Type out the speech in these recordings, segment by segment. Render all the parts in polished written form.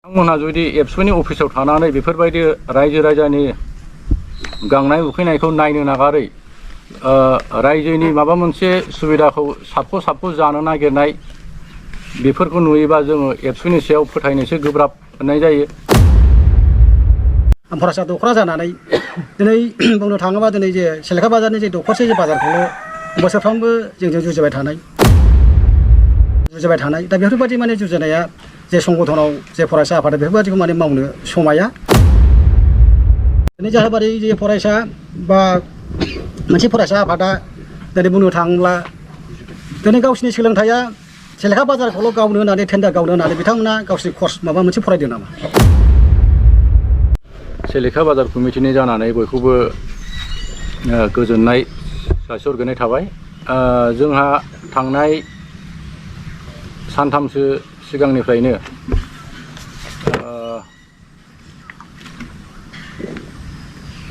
बिथांमोनहा जुदि एबसुनि अफिसाव थानानै बेफोरबायदि रायजो राजानि गांनाय उखैनायखौ नायनो नागारै रायजोनि माबा मोनसे सुबिदाखौ साबख' जानो नागिरनाय बेफोरखौ नुयोबा जोङो एबसुनि सायाव फोथायनोसो गोब्राब मोननाय जायो। फरायसा दख'रा जानानै दिनै बुंनो थाङोबा दिनै जे सेलेखा बाजारनि जे दखरसे जे बाजारखौल' बोसोरफ्रोमबो जोंजों जुजिबाय थानाय दा बेफोरबायदि माने जुजिनाया जे संगठनाव जे फरायसा आफादा बेफोरबायदिखौ माने मावनो समाया दिनै जाहाबारि जे फरायसा बा मोनसे फरायसा आफादा दिनै बुंनो थाङोब्ला दिनै गावसिनि सोलोंथाइया सेलेखा बाजारखौल' गावनो होनानै टेन्डार गावनो होनानै बिथांमोना गावसिनि कर्स माबा मोनसे फरायदों नामा? सेलेखा बाजार कमिटिनि जानानै बयखौबो गोजोननाय जासिहरग्रोनाय थाबाय। जोंहा थांनाय सानथामसो सिगांनिफ्रायनो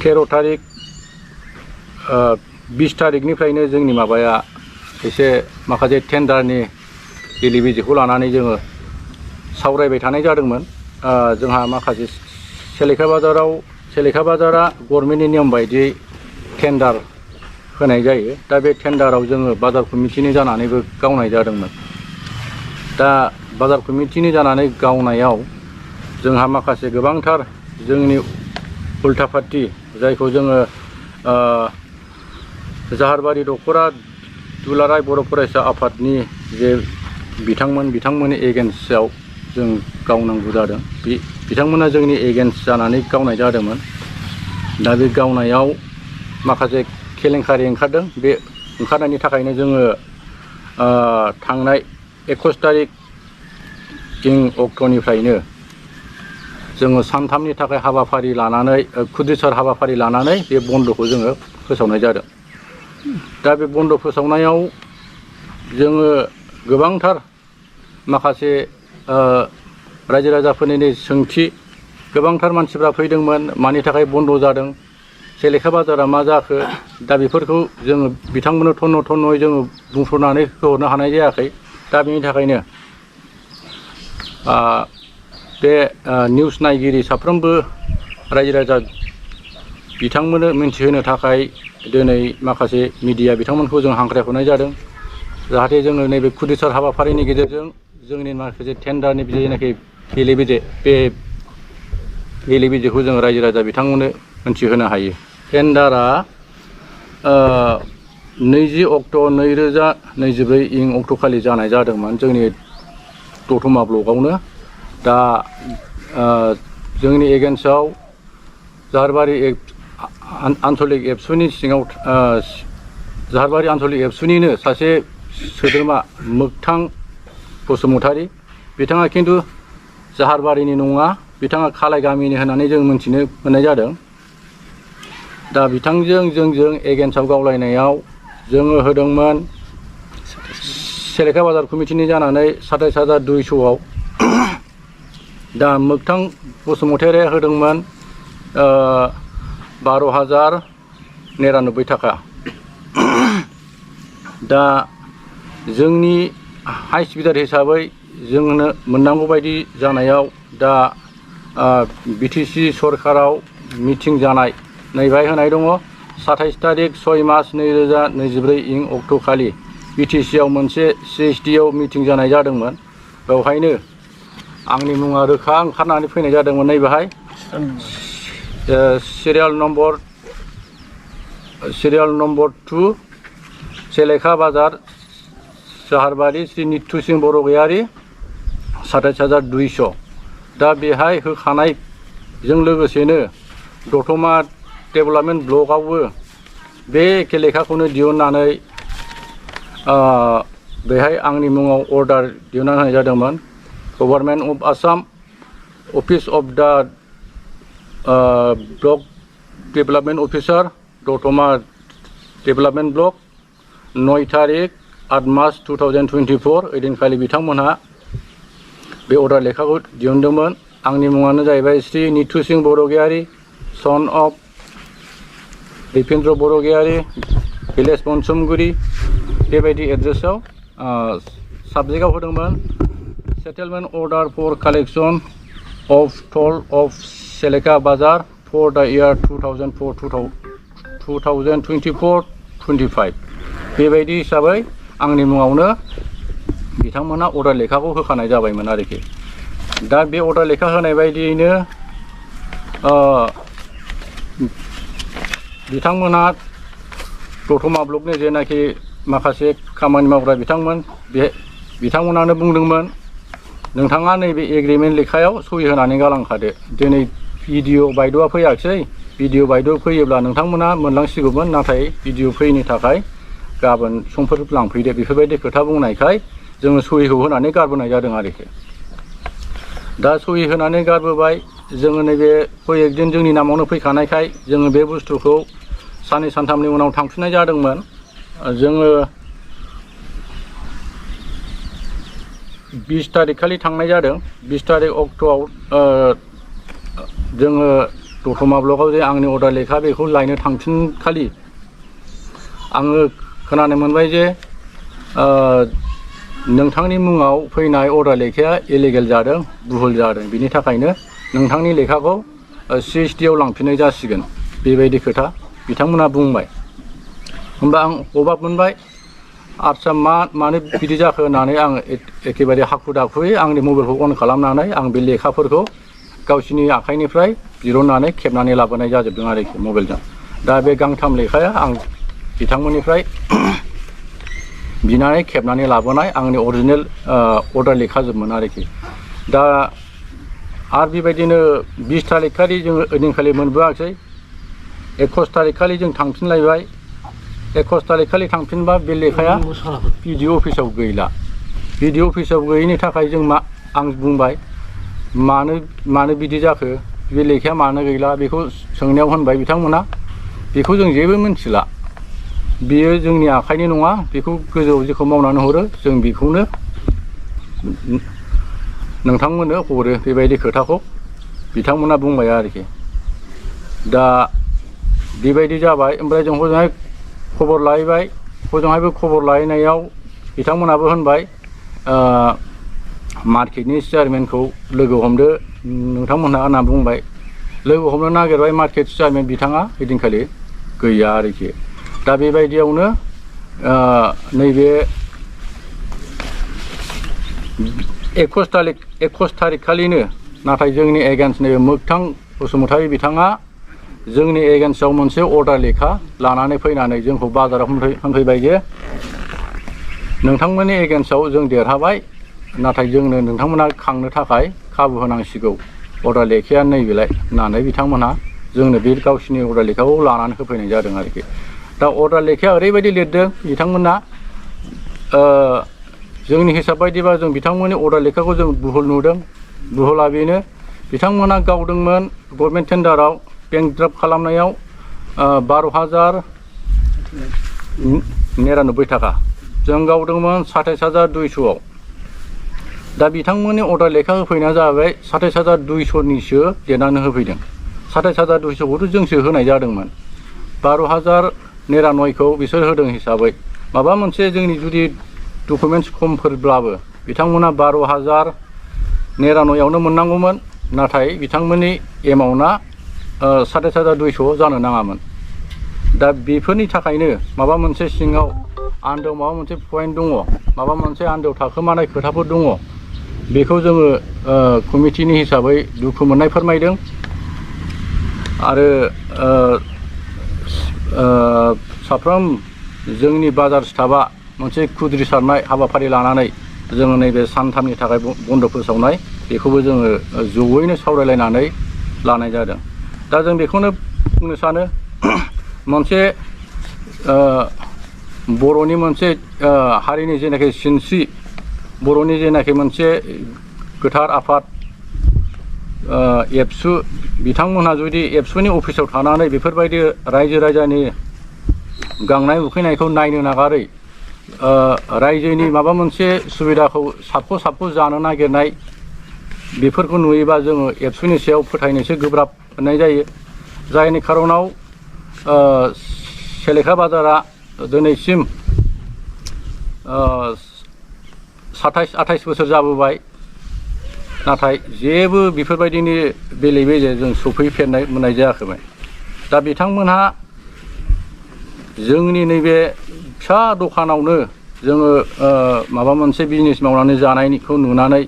13 तारिख 20 तारिखनिफ्रायनो जोंनि माबाया एसे माखासे टेन्डारनि बेले-बेजेखौ लानानै जोङो सावरायबाय थानाय जादोंमोन। जोंहा माखासे सेलेखा बाजारा गभर्नमेन्टनि नियम बायदियै टेन्डार होनाय जायो। दा बे टेन्डाराव जोङो बाजार कमिटिनि जानानैबो गावनाय जादोंमोन। दा बाजार कमिटिनि जानानै गावनायाव जोंहा माखासे गोबांथार जोंनि उल्था पार्टी जायखौ जोङो जाहारबारि दख'रा दुलाराय बर' फरायसा आफादनि जे बिथांमोननि एगेन्स्टआव जों गावनांगौ जादों। बिथांमोना जोंनि एगेन्स्ट जानानै गावनाय जादोंमोन। दा बे गावनायाव माखासे केलेंकारि ओंखारदों। बे ओंखारनायनि थाखायनो जोङो थांनाय 21 तारिख अक्ट'निफ्रायनो जोङो सानथामनि थाखाय हाबाफारि लानानै खुदिसार हाबाफारि लानानै बे बन्द'खौ जोङो फोसावनाय जादों। दा बे बन्द' फोसावनायाव जोङो गोबांथार माखासे रायजो राजाफोरनि सोंथि गोबांथार मानसिफ्रा फैदोंमोन मानि थाखाय बन्द' जादों, सेलेखा बाजारा मा जाखो। दा बेफोरखौ जोङो बिथांमोननो थन्न'-थन्न'यै जोङो बुंफोरनानै होहरनो हानाय जायाखै। दा बेनि थाखायनो बे निउस नायगिरि साफ्रोमबो रायजो राजा बिथांमोननो मिन्थिहोनो थाखाय दिनै माखासे मिडिया बिथांमोनखौ जों हांख्रायहरनाय जादों। जाहाथे जोङो नैबे खुदिसार हाबाफारिनि गेजेरजों जोंनि माखासे टेन्डारनि जेनाखि बेले-बेजेखौ जों रायजो राजा बिथांमोननो मिन्थिहोनो हायो। टेन्डारा 20 अक्ट' 2024 अक्ट'खालि जानाय जादोंमोन जोंनि दतमा ब्लकआवनो। दा जोंनि एगेन्स्टआव जाहारबारि आन्चलिक एबसुनि सिङाव जाहारबारि आन्चलिक एबसुनिनो सासे सोद्रोमा मोगथां बसुमतारी, बिथाङा खिन्थु जाहारबारिनि नङा, बिथाङा खालाय गामिनि होननानै जों मिन्थिनो मोननाय जादों। दा बिथांजों जोंजों एगेन्स्टआव गावलायनायाव जोङो होदोंमोन सेलेखा बाजार कमिटिनि जानानै 27,200आव। दा मोगथां बसुमतारीया होदोंमोन 12,099 थाखा। दा जोंनि हाइस्ट बिडार हिसाबै जोंनो मोननांगौ बायदि जानायाव दा बिटिसि सरकाराव मिटिं जानाय नैबाय होनाय दङ। 27 तारिख 6 मार्च 2024 अक्ट'खालि बिटिसिआव मोनसे CHDआव मिटिं जानाय जादोंमोन। बेवहायनो आंनि मुङा रोखा ओंखारनानै फैनाय जादोंमोन। नैबेहाय सिरियाल नम्बर 2 सेलेखा बाजार जाहारबारि श्री नित्थु सिंह बरगयारी 27,200। दा बेहाय होखानायजों लोगोसेनो दतमा डेभेलपमेन्ट ब्लकआवबो बे एखे लेखाखौनो दिहुननानै बेहाय आंनि मुङाव अर्डार दिहुननानै होनाय जादोंमोन। Government of Assam office of the block development officer दतमा डेभेलपमेन्ट ब्लक 9 तारिख 8 मार्च 2024 ओइदिनखालि बिथांमोनहा बे अर्डार लेखाखौ दिहुनदोंमोन। आंनि मुङानो जाहैबाय Shri नित्थु Singh Borgoyary, son of Dipendra Borgoyary, village Bansumguri, बेबायदि एड्रेसाव साबजेक्टआव होदोंमोन settlement order for collection of toll of Seleka Bazar for the year 2024-25 बेबायदि हिसाबै आंनि मुङावनो बिथांमोना अर्डार लेखाखौ होखानाय जाबायमोन आरोखि। दा बे अर्डार लेखा होनाय बायदियैनो बिथांमोना दतमा ब्लकनि जेनाखि माखासे खामानि मावग्रा बिथांमोन बिथांमोनानो बुंदोंमोन नोंथाङा नैबे एग्रिमेन्ट लेखायाव सहि होनानै गालांखादो। दिनै भिडिअ बायद'आ फैयाखिसै, भिडिअ बायद' फैयोब्ला नोंथांमोना मोनलांसिगौमोन, नाथाय भिडिअ फैयैनि थाखाय गाबोन समफोर लांफैदो बेफोरबायदि खोथा बुंनायखाय जोङो सहिखौ होनानै गारबोनाय जादों आरोखि। दा सहि होनानै गारबोबाय जोङो नैबे कयेकदिन जोंनि नामावनो फैखानायखाय जोङो बे बुस्थुखौ साननै सानथामनि उनाव थांफिननाय जादोंमोन। जोङो 20 तारिख खालि थांनाय जादों। 20 तारिख अक्ट'आव जोङो दतमा ब्लकआव जे आंनि अर्डार लेखा बेखौ लायनो थांफिनखालि आङो खोनानो मोनबाय जे नोंथांनि मुङाव फैनाय अर्डार लेखाया इलिगेल जादों, भुल जादों, बिनि थाखायनो नोंथांनि लेखाखौ CSD आव लांफिननाय जासिगोन, बेबायदि खोथा बिथांमोना बुंबाय। होमबा आं अबाक मोनबाय, आदसा मानो बिदि जाखो होननानै आङो एखेबारे हाखु दाखुयै आंनि मबाइलखौ अन खालामनानै आं बे लेखाफोरखौ गावसिनि आखाइनिफ्राय दिरुननानै खेबनानै लाबोनाय जाजोबदों आरोखि मबाइलजों। दा बे गांथाम लेखाया आं बिथांमोननिफ्राय बिनानै खेबनानै लाबोनाय आंनि अरिजिनेल अर्डार लेखाजोबमोन आरोखि। दा आरो बेबायदिनो 20 तारिख खालि जोङो ओइदिनखालि मोनबोआखिसै। 21 तारिख खालि जों थांफिनलायबाय। 21 तारिख खालि थांफिनबा बे लेखाया भिडिअ अफिसाव गैला। भिडिअ अफिसाव गैयैनि थाखाय जों आं बुंबाय मानो बिदि जाखो, बे लेखाया मानो गैला बेखौ सोंनायाव होनबाय बिथांमोना बेखौ जों जेबो मिन्थिला, बेयो जोंनि आखाइनि नङा, बेखौ गोजौआव जेखौ मावनानै हरो जों बेखौनो नोंथांमोननो हरो, बेबायदि खोथाखौ बिथांमोना बुंबाय आरोखि। दा बेबायदि जाबाय। ओमफ्राय जों हजोंहाय खबर लाहैबाय। हजोंहायबो खबर लाहैनायाव बिथांमोनाबो होनबाय मार्केटनि चेयारमेनखौ लोगो हमदो नोंथांमोनहा होनना बुंबाय। लोगो हमनो नागिरबाय मार्केट चेयारमेन बिथाङा ओइदिनखालि गैया आरोखि। दा बेबायदियावनो नैबे 21 तारिख खालिनो नाथाय जोंनि एगेन्स्ट नैबे मोगथां बसुमतारी बिथाङा जोंनि एगेन्स्टआव मोनसे अर्डार लेखा लानानै फैनानै जोंखौ बाजाराव होनफैबाय जे नोंथांमोननि एगेन्स्टआव जों देरहाबाय, नाथाय जोंनो नोंथांमोना खांनो थाखाय खाबु होनांसिगौ, अर्डार लेखाया नैबेलाय होननानै बिथांमोनहा जोंनो बे गावसिनि अर्डार लेखाखौ लानानै होफैनाय जादों आरोखि। दा अर्डार लेखाया ओरैबायदि लिरदों बिथांमोना जोंनि हिसाब बायदिबा जों बिथांमोननि अर्डार लेखाखौ जों भुल नुदों। भुला बेनो बिथांमोना गावदोंमोन गभर्नमेन्ट टेन्डाराव बेंक ड्राफ्ट खालामनायाव 12,099 थाखा, जों गावदोंमोन 27,200आव। दा बिथांमोननि अर्डार लेखा होफैनाया जाबाय 27,200निसो लिरनानै होफैदों। 27,200खौथ' जोंसो होनाय जादोंमोन। 12,099खौ बिसोर होदों हिसाबै माबा मोनसे जोंनि जुदि डकुमेन्टस खमफोरब्लाबो बिथांमोना 12,099आवनो मोननांगौमोन, नाथाय बिथांमोननि एमाउन्टआ 27,200 जानो नाङामोन। दा बेफोरनि थाखायनो माबा मोनसे सिङाव आन्दोआव माबा मोनसे पइन्ट दङ, माबा मोनसे आन्दोआव थाखोमानाय खोथाफोर दङ, बेखौ जोङो कमिटिनि हिसाबै दुखु मोननाय फोरमायदों। आरो साफ्रोम जोंनि बाजार स्टाफआ मोनसे खुद्रिसारनाय हाबाफारि लानानै जोङो नैबे सानथामनि थाखाय बन्द फोसावनाय बेखौबो जोङो जयैनो सावरायलायनानै लानाय जादों। दा जों बेखौनो बुंनो सानो मोनसे बर'नि मोनसे हारिनि जेनाखि सिनस्रि, बर'नि जेनाखि मोनसे गोथार आफाद एबसु, बिथांमोनहा जुदि एबसुनि अफिसाव थानानै बेफोरबायदि रायजो राजानि गांनाय उखैनायखौ नायनो नागारै रायजोनि माबा मोनसे सुबिदाखौ साबख' जानो नागिरनाय बेफोरखौ नुयोबा जोङो एबसुनि सायाव फोथायनोसो गोब्राब मोननाय जायो। जायनि खारनाव सेलेखा बाजारा दिनैसिम 27-28 बोसोर जाबोबाय। नाथाय जेबो बेफोरबायदिनि बेले बेजे जों सफैफेरनाय मोननाय जायाखैमोन। दा बिथांमोनहा जोंनि नैबे फिसा दखानावनो जोङो माबा मोनसे बिजनेस मावनानै जानायखौ नुनानै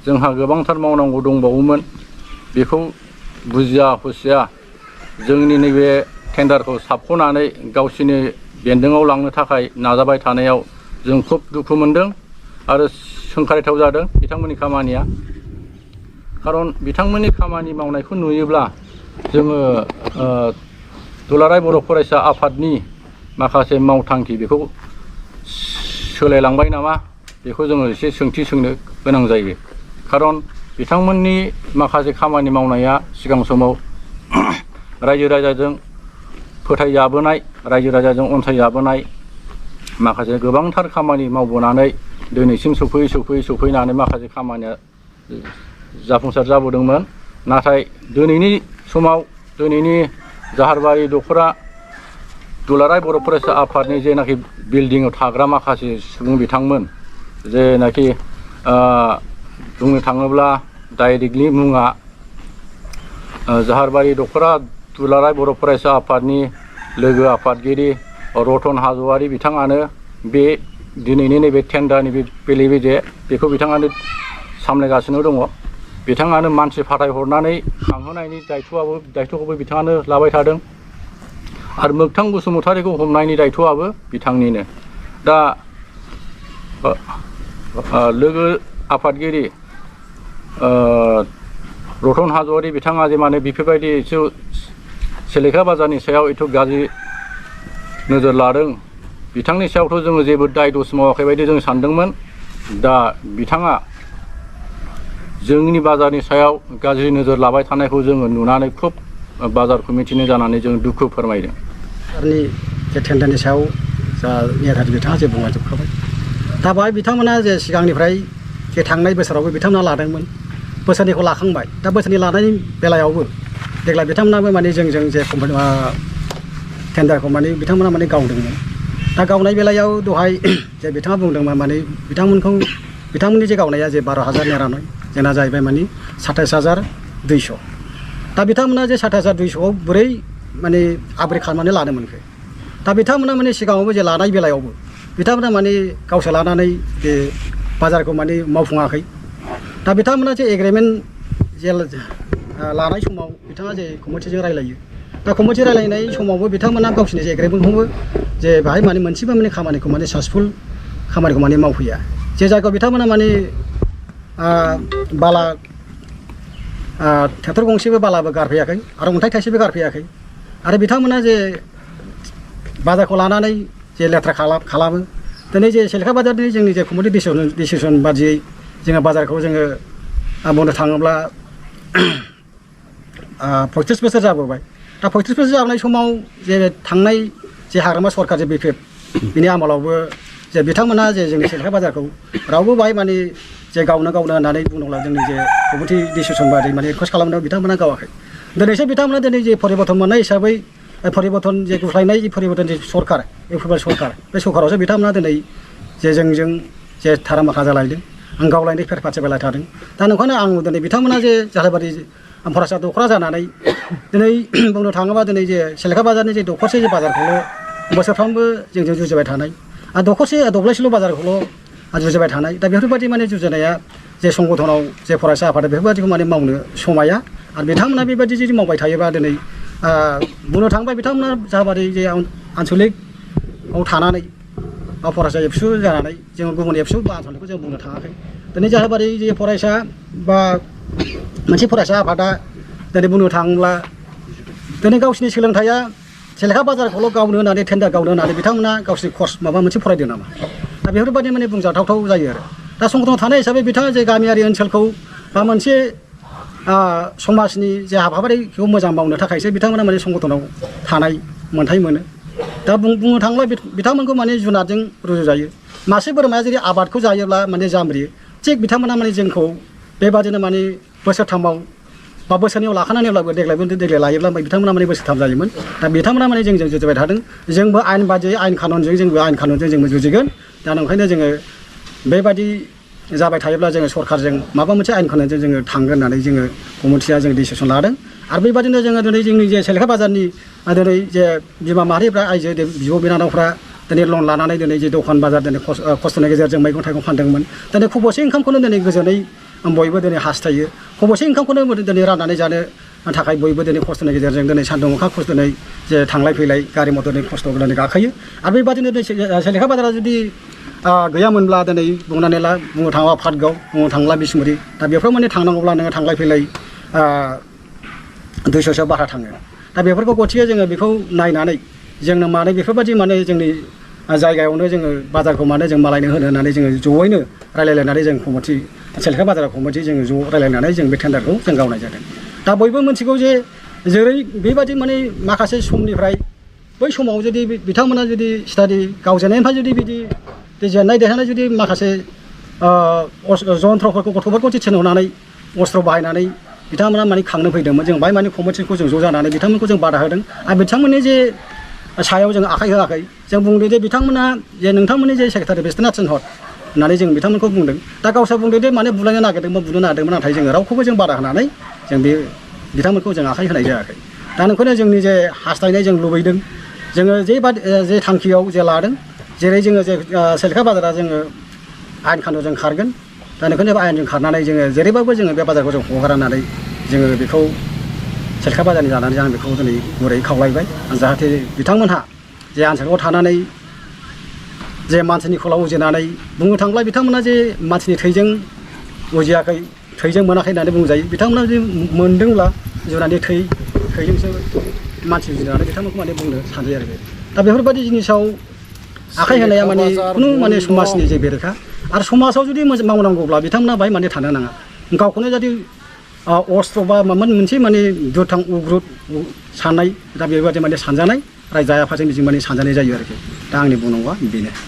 जोंहा गोबांथार मावनांगौ दंबावोमोन, बेखौ बुजिया हसिया जोंनि नैबे टेन्डारखौ साबख'नानै गावसिनि बेन्दोङाव लांनो थाखाय नाजाबाय थानायाव जों खुब दुखु मोनदों आरो सोंखारिथाव जादों बिथांमोननि खामानिया। खारन बिथांमोननि खामानि मावनायखौ नुयोब्ला जोङो दुलाराय बर' फरायसा आफादनि माखासे मावथांखि बेखौ सोलायलांबाय नामा बेखौ जोङो एसे सोंथि सोंनो गोनां जायो। खारन बिथांमोननि माखासे खामानि मावनाया सिगां समाव रायजो राजाजों फोथायजाबोनाय, रायजो राजाजों अनसायजाबोनाय माखासे गोबांथार खामानि मावबोनानै दिनैसिम सफैनानै माखासे खामानिया जाफुंसार जाबोदोंमोन। नाथाय दिनैनि समाव दिनैनि जाहारबारि दख'रा दुलाराय बर' फरायसा आफादनि जेनाखि बिल्डिंआव थाग्रा माखासे सुबुं बिथांमोन, जेनाखि बुंनो थाङोब्ला डाइरेक्टलि मुङा जाहारबारि दख'रा दुलाराय बर' फरायसा आफादनि लोगो आफादगिरि रतन हाज'वारि बिथाङानो बे दिनैनि नैबे टेन्डारनि बेले बेजे बेखौ बिथाङानो सामलायगासिनो दङ। बिथाङानो मानसि फाथायहरनानै खांहोनायनि दायथ'खौबो बिथाङानो लाबाय थादों आरो मोगथां बसुमतारीखौ हमनायनि दायथ'आबो बिथांनिनो। दा लोगो आफादगिरि रतन हाज'वारि बिथाङा जे माने बेफोरबायदि सिलेखा बाजारनि सायाव एथ' गाज्रि नोजोर लादों, बिथांनि सायावथ' जोङो जेबो दाय दस मावाखै बायदि जों सानदोंमोन। दा बिथाङा जोंनि बाजारनि सायाव गाज्रि नोजोर लाबाय थानायखौ जोङो नुनानै खुब बाजार कमिटिनि जानानै जों दुखु फोरमायदों। जे टेन्डारनि सायाव जा नेहाथारि बिथाङा जे बुंलांजोबखाबाय। दा बाहाय बिथांमोना जे सिगांनिफ्राय जे थांनाय बोसोरावबो बिथांमोना लादोंमोन, बोसोरनैखौ लाखांबाय। दा बोसोरनै लानायनि बेलायावबो देग्लाय बिथांमोनाबो माने जोंजों जे टेन्डारखौ माने बिथांमोना माने गावदोंमोन। दा गावनाय बेलायाव दहाय जे बिथाङा बुंदोंमोन माने बिथांमोननि जे गावनाया जे 12,099 जोंना जाहैबाय माने 27,200। दा बिथांमोना जे 27,200आव बोरै माने आब्रेक खालामनानै लानो मोनखो? दा बिथांमोना माने सिगाङावबो जे लानाय बेलायावबो बिथांमोना माने गावसोर लानानै जे बाजारखौ माने मावफुङाखै। दा बिथांमोना जे एग्रिमेन्ट जे लानाय समाव बिथाङा जे कमिटिजों रायलायो, दा कमिटि रायलायनाय समावबो बिथांमोना गावसिनि जे एग्रिमेन्टखौबो जे बाहाय माने मोनसेबो माने खामानिखौ माने साक्सेसफुल खामानिखौ माने मावफैया। जे जायगायाव बिथांमोना माने बाला ट्रेक्टर गंसेबो बालाबो गारफैयाखै आरो अन्थाइ थाइसेबो गारफैयाखै। आरो बिथांमोना जे बाजारखौ लानानै जे लेथ्रा खालामो, दिनै जे सिलेखा बाजारनि जोंनि जे कमिटि डिसिसन बादियै जोङो बाजारखौ जोङो बुंनो थाङोब्ला 35 बोसोर जाबोबाय। दा 35 बोसोर जाबोनाय समाव जे थांनाय जे हाग्रामा सरकार जे बिपिएफ बिनि आमोलावबो जे बिथांमोना जे जोंनि सिलेखा बाजारखौ रावबो बाहाय माने जे गावनो होननानै बुङोब्ला जोंनि जे कमिटि डिसिसन बादि माने रिकुवेस्ट खालामनायाव बिथांमोना गावाखै। दिनैसो बिथांमोना दिनै जे परिबर्तन मोननाय हिसाबै परिबर्तन जे गुस्लायनाय परिबर्तन जे सरकार एप्रुभेल सरकार, बे सरकारावसो बिथांमोना दिनै जे जोंजों जे थारामाखा जालायदों, आं गावलायनाय फेर फाथि बेलाय थादों। दा नंखायनो आं दिनै बिथांमोना जे जाहारबारि फरायसा दख'रा जानानै दिनै बुंनो थाङोबा दिनै जे सिलेखा बाजारनि जे दखरसे जे बाजारखौल' बोसोरफ्रामबो जोंजों जुजिबाय थानाय आरो दब्लायसेल' बाजारखौल' जुजिबाय थानाय। दा बेफोरबायदि माने जुजिनाया जे संगठनाव जे फरायसा आफादा बेफोरबायदिखौ माने मावनो समाया। आरो बिथांमोना बेबायदि जुदि मावबाय थायोबा दिनै बुंनो थाङोबा बिथांमोना जाहारबारि जे आनसलिकआव थानानै बा फरायसा एबसु जानानै जोङो गुबुन एबसु बा आनसलिकखौ जों बुंनो थाङाखै। दिनै जाहारबारि जे फरायसा बा मोनसे फरायसा आफादा दिनै बुंनो थाङोब्ला दिनै गावसिनि सोलोंथाइया सिलेखा बाजारखौल' गावनो होनानै टेन्डार गावनो होनानै बिथांमोना गावसिनि कर्स माबा मोनसे फरायदों नामा? दा बेफोरबायदि माने बुंजाथावथाव जायो आरो। दा संगठनाव थानाय हिसाबै बिथाङा जे गामियारि ओनसोलखौ बा मोनसे समाजनि जे हाबाफारिखौ मोजां मावनो थाखायसो बिथांमोना माने संगठनाव थानाय मोन्थाय मोनो। दा बुंनो थाङोब्ला बिथांमोनखौ माने जुनारजों रुजुजायो। मासे बोरमाया जुदि आबादखौ जायोब्ला माने जामब्रियो, थिग बिथांमोना माने जोंखौ बेबादिनो माने बोसोरथामाव बा बोसोरनैयाव लाखानानैब्लाबो देग्लाय लायोब्ला बिथांमोना माने बोसोरथाम जायोमोन। दा बिथांमोना माने जोंजों जुजिबाय थादों। जोंबो आयेन बादियै आयेन कानुनजों जोंबो जुजिगोन। दा ओंखायनो जोङो बेबायदि जाबाय थायोब्ला जोङो सरखारजों माबा मोनसे आयेन खानायजों जोङो थांगोन होननानै जोङो कमिटिया जों डिसिसन लादों आरो बेबायदिनो जोङो दिनै जोंनि जे सेलेखा बाजारनि दिनै जे बिमा माहारिफ्रा आइजो बिब' बिनानावफ्रा दिनै लन लानानै दिनै जे दखान बाजार दिनै खस्थ'नि गेजेरजों मैगं थाइगं फानदोंमोन दिनै खबसे ओंखामखौनो दिनै गोजोनै बयबो दिनै हास्थायो खबसे ओंखामखौनो दिनै राननानै जानो थाखाय बयबो दिनै खस्थ'नि गेजेरजों दिनै सान्दुं अखा खस्थ'नै जे थांलाय फैलाय गारि मथरनि खस्थ' दिनै गाखोयो आरो बेबादिनो सेलेखा बाजारा जुदि गैयामोनब्ला दिनै बुंनो थाङोब्ला पाटगाव बुंनो थाङोब्ला बिसमुरि दा बेफोराव माने थांनांगौब्ला नोङो थांलाय फैलाय 200सो भारा थाङो दा बेफोरखौ गथिखे जोङो बेखौ नायनानै जोंनो माने बेफोरबायदि माने जोंनि जायगायावनो जोङो बाजारखौ माने जों मालायनो होनो होननानै जोङो जयैनो रायलायलायनानै जों कमिटि सेलेखा बाजार कमिटि जोङो ज' रायलायनानै जों बे टेन्डारखौ जों गावनाय जादों दा बयबो मिथिगौ जे जेरै बेबायदि माने माखासे समनिफ्राय बै समाव जुदि बिथांमोना जुदि स्टाडि गावजेननायनिफ्राय जुदि बिदि जेननाय देरहानाय जुदि माखासे जन्थ्रफोरखौ गथ'फोरखौ थिनहरनानै अस्त्र बाहायनानै बिथांमोना माने खांनो फैदोंमोन जों बाहाय माने कमिटिखौ जों ज' जानानै बिथांमोनखौ जों बादा होदों आरो बिथांमोननि जे सायाव जों आखाइ होआखै जों बुंदों जे बिथांमोना जे नोंथांमोननि जे सेक्रेटारि बिसोरना थिनहर होननानै जों बिथांमोनखौ बुंदों दा गावसोर बुंदों जे माने बुलायनो नागिरदोंमोन बुनो नागिरदोंमोन नाथाय जोङो रावखौबो जों बादा होनानै जों बे बिथांमोनखौ जों आखाइ होनाय जायाखै दा नोंखौनो जोंनि जे हास्थायनाय जों लुबैदों जोङो जे थांखियाव जे लादों जेरै जोङो जे सेलेखा बाजारा जोङो आयेन खानुन जों खारगोन दा नोंखौनो आयेनजों खारनानै जोङो जेरैबाबो जोङो बे बाजारखौ जों हगारनानै जोङो बेखौ सेलेखा बाजारनि जानानै आं बेखौ दिनै गुरै खावलायबाय जाहाथे बिथांमोनहा जे ओनसोलाव थानानै जे मानसिनि खलाव उजिनानै बुंनो थाङोब्ला बिथांमोना जे मानसिनि थैजों उजियाखै थैजों मोनाखै होननानै बुंजायो बिथांमोना जुदि मोनदोंब्ला जुनानै थैजोंसो मानसि उजिनानै बिथांमोनखौ माने बुंनो सानजायो आरो दा बेफोरबायदि जिनिसाव आखाइ होनाया माने खुनु माने समाजनि जे बेरेखा आरो समाजाव जुदि मावनांगौब्ला बिथांमोना बाहाय माने थानो नाङा गावखौनो जुदि अस्त्र बा माबा मोनसे माने दुथां उग्रुद साननाय दा बेबायदि माने सानजानाय रायजो आफादजों बिजों माने सानजानाय जायो आरोखि दा आंनि बुंनांगौआ बेनो